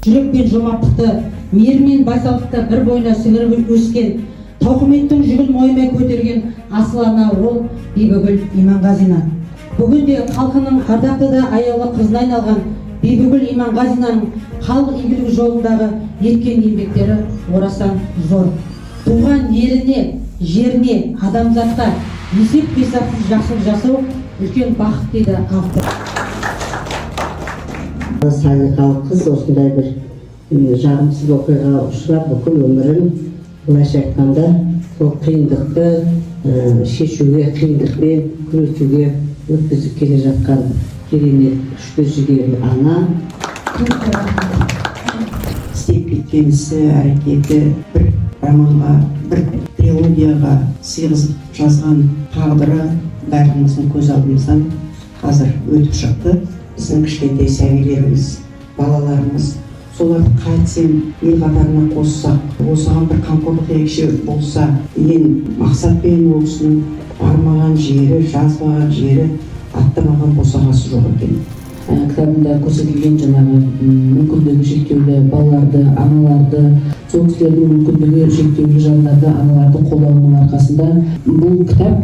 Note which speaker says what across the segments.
Speaker 1: Жүрек пен жомарттықты, мейірім мен байсалдықты бір бойына сіңіріп өскен, тауқыметтің жүгін мойымай көтерген асыл ана ол Бибігүл Иманғазина. Бүгінде халқының ардақты да аяулы қызына айналған Бибігүл Иманғазинаның халық игілігі жолындағы еткен еңбектері орасан зор. Туған еліне, жеріне, адамзатқа есеп қисапсыз жақсылық жасау үлкен бақыт, дейді автор.
Speaker 2: Салиқалы қыз осындай бір жағымсыз оқиғаға ұшырап, бүкіл өмірін, былайша айтқанда, сол қиындықты шешуге, қиындықпен күресуге өткізіп келе жатқан керемет, күшті, жігерлі ана.
Speaker 3: Істеп кеткен ісі, әрекеті бір романға, бір трилогияға сыйғызып жазған тағдыры бәріміздің көз алдымыздан қазір өтіп шықты. Біздің кішкентай сәбилеріміз, балаларымыз, соларды қайтсем ел қатарына қоссақ, осыған бір қамқорлық ерекше болса деген мақсатпен ол кісінің бармаған жері, жазбаған жері, аттамаған босағасы жоқ екен.
Speaker 4: Кітабында көрсетілген жаңағы мүмкіндігі шектеулі балаларды, аналарды, сол кісілердің мүмкіндігі шектеулі жандарды, аналарды қолдауының арқасында бұл кітап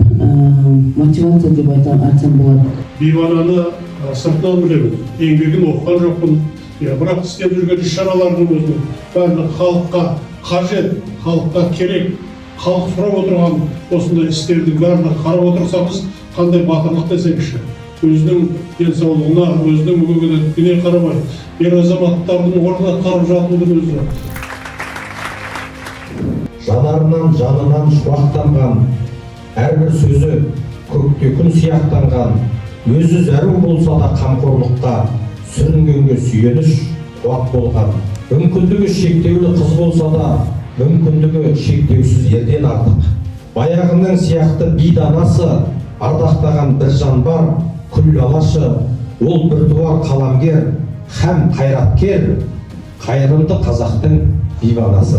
Speaker 4: мотивация деп айтсам болады.
Speaker 5: Бибі ананы сыртынан білемін, еңбегін оқыған жоқпын, иә, бірақ істеп жүрген іс шараларының өзінің барлығы халыққа қажет, халыққа керек, халық сұрап отырған осындай істердің барлығын қарап отырсаңыз, қандай батырлық десеңізші! Өзінің денсаулығына, өзінің мүгедектігіне қарамай, ер азаматтардың орнын атқарып жатудың өзі.
Speaker 6: Жанарынан, жанынан шуақтанған, әрбір сөзі көкте күн сияқтанған, өзі зәру болса да қамқорлыққа, сүрінгенге сүйеніш, қуат болған, мүмкіндігі шектеулі қыз болса да, мүмкіндігі шектеусіз ерден артық, баяғының сияқты би данасы ардақтаған бір жан бар күллі алашы. Ол біртуар қаламгер һәм қайраткер, қайырымды қазақтың бибі анасы.